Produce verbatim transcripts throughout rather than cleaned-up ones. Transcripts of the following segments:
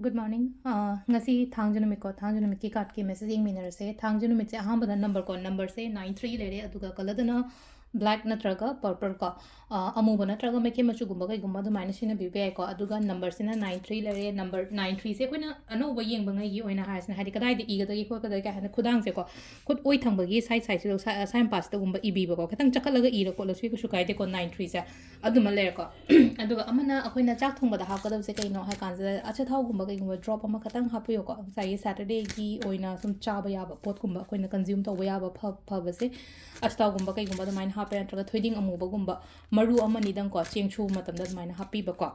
Good morning. ꯑ, ꯉꯁꯤ ꯊꯥꯡꯖ ꯅꯨꯃꯤꯠꯀꯣ, ꯊꯥꯡꯖ ꯅꯨꯃꯤꯠꯀꯤ cardꯀꯤ message ꯌꯦꯡꯃꯤꯟꯅꯔꯁꯦ꯫ ꯊꯥꯡꯖ ꯅꯨꯃꯤꯠꯁꯦ ꯑꯍꯥꯟꯕꯗ number ꯀꯣ, numberꯁꯦ nine three ꯂꯩꯔꯦ, ꯑꯗꯨꯒ colourꯗꯅ black ꯅꯠꯇ꯭ꯔꯒ purple ꯀꯣ, ꯑ, ꯑꯃꯨꯕ ꯅꯠꯇ꯭ꯔꯒ ꯃꯩꯈꯦ ꯃꯆꯨꯒꯨꯝꯕ ꯀꯩꯒꯨꯝꯕ ꯑꯗꯨꯃꯥꯏꯅ ꯁꯤꯖꯤꯟꯅꯕꯤꯕ ꯌꯥꯏꯀꯣ꯫ ꯑꯗꯨꯒ numberꯁꯤꯅ nine three ꯂꯩꯔꯦ꯫ Number nine threeꯁꯦ ꯑꯩꯈꯣꯏꯅ ꯑꯅꯧꯕ ꯌꯦꯡꯕꯉꯩꯒꯤ ꯑꯣꯏꯅ ꯍꯥꯏꯔꯁꯤꯅ, ꯍꯥꯏꯗꯤ ꯀꯗꯥꯏꯗ ꯏꯒꯗꯒꯦ ꯈꯣꯠꯀꯗꯒꯦ ꯀꯥꯏ ꯍꯥꯏꯅ ꯈꯨꯗꯥꯡꯁꯦꯀꯣ, ꯈꯨꯠ ꯑꯣꯏ ꯊꯪꯕꯒꯤ side sideꯁꯤꯗ, ꯁꯥ-, ꯁꯥꯏ ꯃꯄꯥꯁꯤꯗꯒꯨꯝꯕ ꯏꯕꯤꯕꯀꯣ, ꯈꯤꯇꯪ ꯆꯈꯠꯂꯒ ꯏꯔ ꯈꯣꯠꯂꯁꯨ ꯀꯩꯁꯨ ꯀꯥꯏꯗꯦꯀꯣ, nine threeꯁꯦ ꯑꯗꯨꯃ ꯂꯩꯔꯦꯀꯣ꯫ ꯑꯗꯨꯒ ꯑꯃꯅ ꯑꯩꯈꯣꯏꯅ ꯆꯥꯛ ꯊꯣꯡꯕꯗ ꯍꯥꯞꯀꯗꯕꯁꯦ ꯀꯩꯅꯣ ꯍꯥꯏ ꯀꯥꯟꯁꯤꯗ, ꯑꯆꯥꯊꯥꯎꯒꯨꯝꯕ ꯀꯩꯒꯨꯝꯕ drop ꯑꯃꯈꯛꯇꯪ ꯍꯥꯞꯄꯤꯌꯨꯀꯣ꯫ ꯉꯁꯥꯏꯒꯤ Saturdayꯒꯤ ꯑꯣꯏꯅ ꯁꯨꯝ ꯆꯥꯕ ꯌꯥꯕ ꯄꯣꯠꯀꯨꯝꯕ, ꯑꯩꯈꯣꯏꯅ consume ꯇꯧꯕ ꯌꯥꯕ ꯐ-, ꯐꯕꯁꯦ ꯑꯆꯥꯊꯥꯎꯒꯨꯝꯕ ꯀꯩꯒꯨꯝꯕ ꯑꯗꯨꯃꯥꯏꯅ ꯍꯥꯞꯄꯦ, ꯅꯠꯇ꯭ꯔꯒ ꯊꯣꯏꯗꯤꯡ ꯑꯃꯨꯕꯒꯨꯝꯕ ꯃꯔꯨ ꯑꯃꯅꯤꯗꯪꯀꯣ, ꯆꯦꯡ ꯁꯨꯕ ꯃꯇꯝꯗ ꯑꯗꯨꯃꯥꯏꯅ ꯍꯥꯞꯄꯤꯕꯀꯣ꯫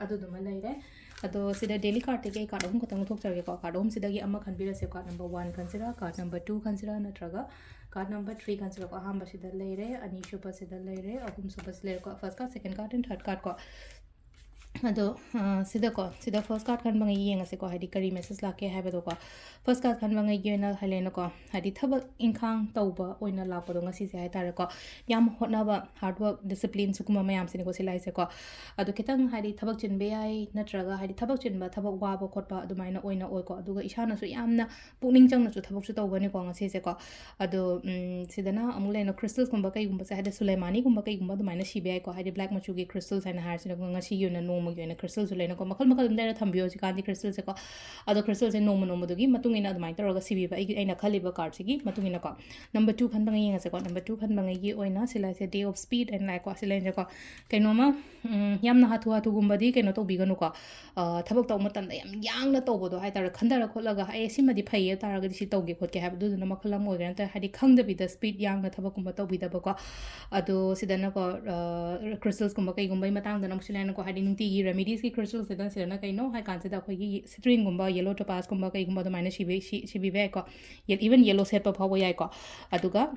ꯑꯗꯨꯗꯨꯃ ꯂꯩꯔꯦ꯫ ꯑꯗꯣ ꯁꯤꯗ daily cardꯇꯒꯤ ꯑꯩ card ꯑꯍꯨꯝ ꯈꯛꯇꯪ ꯂꯧꯊꯣꯛꯆꯔꯒꯦꯀꯣ꯫ Card ꯑꯍꯨꯝꯁꯤꯗꯒꯤ ꯑꯃ ꯈꯟꯕꯤꯔꯁꯦ꯫ Card number one ꯈꯟꯁꯤꯔꯥ, card number two ꯈꯟꯁꯤꯔꯥ, ꯅꯠꯇ꯭ꯔꯒ card number three ꯈꯟꯁꯤꯔꯥꯀꯣ꯫ ꯑꯍꯥꯟꯕꯁꯤꯗ ꯂꯩꯔꯦ, ꯑꯅꯤꯁꯨꯕꯁꯤꯗ ꯂꯩꯔꯦ, ꯑꯍꯨꯝꯁꯨꯕꯁꯤ ꯂꯩꯔꯦꯀꯣ꯫ First card, second card and third cardꯀꯣ꯫ ꯑꯗꯣ, ꯑ, ꯁꯤꯗꯀꯣ, ꯁꯤꯗ first card ꯈꯟꯕꯉꯩ ꯌꯦꯡꯉꯁꯦꯀꯣ, ꯍꯥꯏꯗꯤ ꯀꯔꯤ message ꯂꯥꯛꯀꯦ ꯍꯥꯏꯕꯗꯣꯀꯣ꯫ First card ꯈꯟꯕꯉꯩꯒꯤ ꯑꯣꯏꯅ ꯍꯥꯏꯂꯦꯅꯀꯣ, ꯍꯥꯏꯗꯤ ꯊꯕꯛ ꯏꯪꯈꯥꯡ ꯇꯧꯕ ꯑꯣꯏꯅ ꯂꯥꯛꯄꯗꯣ ꯉꯁꯤꯁꯦ ꯍꯥꯏ ꯇꯥꯔꯦꯀꯣ꯫ ꯌꯥꯝ ꯍꯣꯠꯅꯕ, hard work, discipline ꯁꯤꯒꯨꯝꯕ ꯃꯌꯥꯝꯁꯤꯅꯤꯀꯣ ꯁꯤ ꯂꯥꯛꯏꯁꯦꯀꯣ꯫ ꯑꯗꯣ ꯈꯤꯇꯪ ꯍꯥꯏꯗꯤ ꯊꯕꯛ ꯆꯤꯟꯕ ꯌꯥꯏ, ꯅꯠꯇ꯭ꯔꯒ ꯍꯥꯏꯗꯤ ꯊꯕꯛ ꯆꯤꯟꯕ, ꯊꯕꯛ ꯋꯥꯕ ꯈꯣꯠꯄ ꯑꯗꯨꯃꯥꯏꯅ ꯑꯣꯏꯅ ꯑꯣꯏꯀꯣ꯫ ꯑꯗꯨꯒ ꯏꯁꯥꯅꯁꯨ ꯌꯥꯝꯅ ꯄꯨꯛꯅꯤꯡ ꯆꯪꯅꯁꯨ ꯊꯕꯛꯁꯨ ꯇꯧꯒꯅꯤꯀꯣ ꯉꯁꯤꯁꯦꯀꯣ꯫ ꯑꯗꯣ, ꯎꯝ, ꯁꯤꯗꯅ ꯑꯃꯨꯛ ꯂꯩꯅ crystalꯁꯀꯨꯝꯕ ꯀꯩꯒꯨꯝꯕꯁꯦ, ꯍꯥꯏꯗꯤ ꯁꯨꯂꯩꯃꯥꯅꯤꯒꯨꯝꯕ ꯀꯩꯒꯨꯝꯕ ꯑꯗꯨꯃꯥꯏꯅ ꯁꯤꯕ ꯌꯥꯏꯀꯣ꯫ ꯍꯥꯏꯗꯤ black ꯃꯆꯨꯒꯤ crystalꯁ ꯍꯥꯏꯅ ꯍꯥꯏꯔꯁꯤꯅꯀꯣ, ꯉꯁꯤꯒꯤ ꯑꯣꯏꯅ ꯅꯣꯡꯃꯒꯤ ꯑꯣꯏꯅ crystalꯁꯨ ꯂꯩꯅꯀꯣ꯫ ꯃꯈꯜ ꯃꯈꯜ ꯑꯗꯨꯝ ꯂꯩꯔ ꯊꯝꯕꯤꯌꯣ ꯍꯧꯖꯤꯛꯀꯥꯟꯗꯤ crystalꯁꯦꯀꯣ꯫ ꯑꯗꯣ crystalꯁꯦ ꯅꯣꯡꯃ ꯅꯣꯡꯃꯗꯨꯒꯤ ꯃꯇꯨꯡ ꯏꯟꯅ ꯑꯗꯨꯃꯥꯏꯅ ꯇꯧꯔꯒ ꯁꯤꯕꯤꯕ, ꯑꯩꯒꯤ, ꯑꯩꯅ ꯈꯜꯂꯤꯕ cardꯁꯤꯒꯤ ꯃꯇꯨꯡ ꯏꯟꯅꯀꯣ꯫ Number two ꯈꯟꯕꯉꯩ ꯌꯦꯡꯉꯁꯦꯀꯣ꯫ Number two ꯈꯟꯕꯉꯩꯒꯤ ꯑꯣꯏꯅ ꯁꯤ ꯂꯥꯛꯏꯁꯦ, Day of Speed ꯍꯥꯏꯅ ꯂꯥꯛꯑꯦꯀꯣ꯫ ꯁꯤ ꯂꯥꯏꯟꯁꯦꯀꯣ꯫ ꯀꯩꯅꯣꯝꯃ, ꯎꯝ, ꯌꯥꯝꯅ ꯍꯥꯊꯨ ꯍꯥꯊꯨꯒꯨꯝꯕꯗꯤ ꯀꯩꯅꯣ ꯇꯧꯕꯤꯒꯅꯨꯀꯣ꯫ ꯑ, ꯊꯕꯛ ꯇꯧꯕ ꯃꯇꯝꯗ ꯌꯥꯝ ꯌꯥꯡꯅ ꯇꯧꯕꯗꯣ ꯍꯥꯏ ꯇꯥꯔꯦ, ꯈꯟꯊꯔ ꯈꯣꯠꯂꯒ, "ꯑꯦ, ꯁꯤꯃꯗꯤ ꯐꯩꯌꯦ" ꯇꯥꯔꯒꯗꯤ ꯁꯤ ꯇꯧꯒꯦ ꯈꯣꯠꯀꯦ ꯍꯥꯏꯕꯗꯨꯗꯨꯅ ꯃꯈꯜ ꯑꯃ ꯑꯣꯏꯒ꯭ꯔꯦ꯫ ꯅꯠꯇ꯭ꯔ ꯍꯥꯏꯗꯤ ꯈꯪꯗꯕꯤꯗ speed ꯌꯥꯡꯅ ꯊꯕꯛꯀꯨꯝꯕ ꯇꯧꯕꯤꯗꯕꯀꯣ꯫ ꯑꯗꯣ ꯁꯤꯗꯅꯀꯣ, ꯑ, crystalꯁꯀꯨꯝꯕ ꯀꯩꯒꯨꯝꯕꯒꯤ ꯃꯇꯥꯡꯗꯅ ꯑꯃꯨꯛ ꯁꯤ ꯂꯩꯅꯀꯣ, ꯍꯥꯏꯗꯤ ꯅꯨꯡꯇꯤꯒꯤ remediesꯀꯤ crystalꯁꯤꯗ ꯁꯤꯗꯅ ꯀꯩꯅꯣ ꯍꯥꯏ ꯀꯥꯟꯁꯤꯗ ꯑꯩꯈꯣꯏꯒꯤ citrineꯒꯨꯝꯕ, yellow topazꯀꯨꯝꯕ ꯀꯩꯒꯨꯝꯕ ꯑꯗꯨꯃꯥꯏꯅ ꯁꯤꯕꯤ-, ꯁꯤ-, ꯁꯤꯕꯤꯕ ꯌꯥꯏꯀꯣ꯫ Ye-, even yellow ꯁꯦꯠꯄ ꯐꯥꯎꯕ ꯌꯥꯏꯀꯣ꯫ ꯑꯗꯨꯒ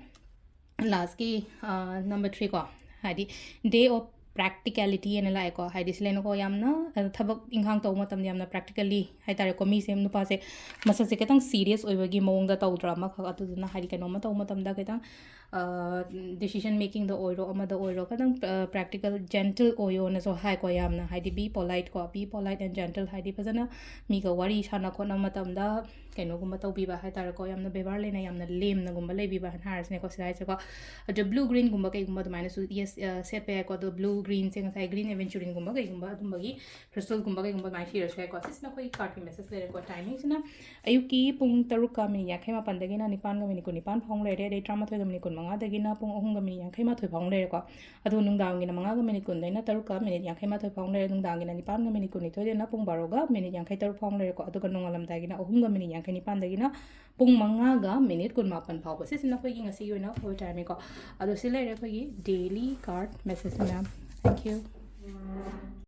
lastꯀꯤ, ꯑ, number three ꯀꯣ, ꯍꯥꯏꯗꯤ Day of Practicality ꯍꯥꯏꯅ ꯂꯥꯛꯑꯦꯀꯣ꯫ ꯍꯥꯏꯗꯤ ꯁꯤ ꯂꯩꯅꯀꯣ, ꯌꯥꯝꯅ, ꯑ, ꯊꯕꯛ ꯏꯪꯈꯥꯡ ꯇꯧꯕ ꯃꯇꯝꯗ ꯌꯥꯝꯅ practically ꯍꯥꯏ ꯇꯥꯔꯦꯀꯣ, ꯃꯤꯁꯦ, ꯅꯨꯄꯥꯁꯦ ꯃꯁꯛꯁꯦ ꯈꯤꯇꯪ serious ꯑꯣꯏꯕꯒꯤ ꯃꯑꯣꯡꯗ ꯇꯧꯗ꯭ꯔꯥ ꯑꯃꯈꯛ, ꯑꯗꯨꯗꯨꯅ ꯍꯥꯏꯗꯤ ꯀꯩꯅꯣꯝꯃ ꯇꯧꯕ ꯃꯇꯝꯗ ꯈꯤꯇꯪ decision makingꯗ ꯑꯣꯏꯔꯣ, ꯑꯃꯗ ꯑꯣꯏꯔꯣ, ꯈꯤꯇꯪ practical, gentle ꯑꯣꯏꯌꯣꯅꯁꯨ ꯍꯥꯏꯀꯣ ꯌꯥꯝꯅ, ꯍꯥꯏꯗꯤ be polite ꯀꯣ, be polite and gentle, ꯍꯥꯏꯗꯤ ꯐꯖꯅ ꯃꯤꯒ ꯋꯥꯔꯤ ꯁꯥꯟꯅ ꯈꯣꯠꯅꯕ ꯃꯇꯝꯗ ꯀꯩꯅꯣꯒꯨꯝꯕ ꯇꯧꯕꯤꯕ ꯍꯥꯏꯇꯥꯔꯦꯀꯣ, ꯌꯥꯝꯅ ꯕꯦꯕꯥꯔ ꯂꯩꯅ, ꯌꯥꯝꯅ ꯂꯦꯝꯅꯒꯨꯝꯕ ꯂꯩꯕꯤꯕ ꯍꯥꯏꯅ ꯍꯥꯏꯔꯁꯤꯅꯦꯀꯣ, ꯁꯤꯗ ꯍꯥꯏꯁꯦꯀꯣ꯫ ꯑꯗꯣ blue greenꯒꯨꯝꯕ ꯀꯩꯒꯨꯝꯕ ꯑꯗꯨꯃꯥꯏꯅꯁꯨ, yes, ꯑ, ꯁꯦꯠꯄ ꯌꯥꯏꯀꯣ꯫ ꯑꯗꯣ blue greenꯁꯦ ꯉꯁꯥꯏ green aventurineꯒꯨꯝꯕ ꯀꯩꯒꯨꯝꯕ ꯑꯗꯨꯝꯕꯒꯤ crystalꯒꯨꯝꯕ ꯀꯩꯒꯨꯝꯕ ꯑꯗꯨꯃꯥꯏꯅ ꯁꯤꯔꯁꯨ ꯌꯥꯏꯀꯣ꯫ ꯁꯤꯁꯤꯅ ꯑꯩꯈꯣꯏꯒꯤ cardꯀꯤ message ꯂꯩꯔꯦꯀꯣ꯫ Timingꯁꯤꯅ ꯑꯌꯨꯛꯀꯤ ꯄꯨꯡ ꯇꯔꯨꯛꯀ ꯃꯤꯅꯤꯠ ꯌꯥꯡꯈꯩ ꯃꯥꯄꯟꯗꯒꯤꯅ ꯅꯤꯄꯥꯟꯒ ꯃꯤꯅꯤꯠ ꯀꯨꯟꯅꯤꯄꯥꯟ ꯐꯥꯎ ꯂꯩꯔꯦ, ꯑꯗꯩ ꯇꯔꯥꯃꯥꯊꯣꯏꯒ ꯃꯤꯅꯤꯠ ꯀꯨꯟꯃꯉꯥꯗꯒꯤꯅ ꯄꯨꯡ ꯑꯍꯨꯝꯒ ꯃꯤꯅꯤꯠ ꯌꯥꯡꯈꯩ ꯃꯥꯊꯣꯏ ꯐꯥꯎ ꯂꯩꯔꯦꯀꯣ꯫ ꯑꯗꯨꯒ ꯅꯨꯡꯗꯥꯡꯒꯤꯅ ꯃꯉꯥꯒ ꯃꯤꯅꯤꯠ ꯀꯨꯟꯗꯩꯅ ꯇꯔꯨꯛꯀ ꯃꯤꯅꯤꯠ ꯌꯥꯡꯈꯩ ꯃꯥꯊꯣꯏ ꯐꯥꯎ ꯂꯩꯔꯦ, ꯅꯨꯡꯗꯥꯡꯒꯤꯅ ꯅꯤꯄꯥꯟꯒ ꯃꯤꯅꯤꯠ ꯀꯨꯟꯅꯤꯊꯣꯏꯗꯩꯅ ꯄꯨꯡ ꯕꯥꯔꯣꯒ ꯃꯤꯅꯤꯠ ꯌꯥꯡꯈꯩ ꯇꯔꯨꯛ ꯐꯥꯎ ꯂꯩꯔꯦꯀꯣ꯫ ꯑꯗꯨꯒ ꯅꯣꯡꯉꯥꯜꯂꯝꯗꯥꯏꯒꯤꯅ ꯑꯍꯨꯝꯒ ꯃꯤꯅꯤꯠ ꯌꯥꯡꯈꯩ ꯅꯤꯄꯥꯟꯗꯒꯤꯅ ꯄꯨꯡ ꯃꯉꯥꯒ ꯃꯤꯅꯤꯠ ꯀꯨꯟꯃꯥꯄꯟ ꯐꯥꯎꯕ꯫ ꯁꯤꯁꯤꯅ ꯑꯩꯈꯣꯏꯒꯤ ꯉꯁꯤꯒꯤ ꯑꯣꯏꯅ overtimeꯅꯤꯀꯣ꯫ ꯑꯗꯣ ꯁꯤ ꯂꯩꯔꯦ ꯑꯩꯈꯣꯏꯒꯤ daily card message ꯃꯌꯥꯝ꯫ Thank you꯫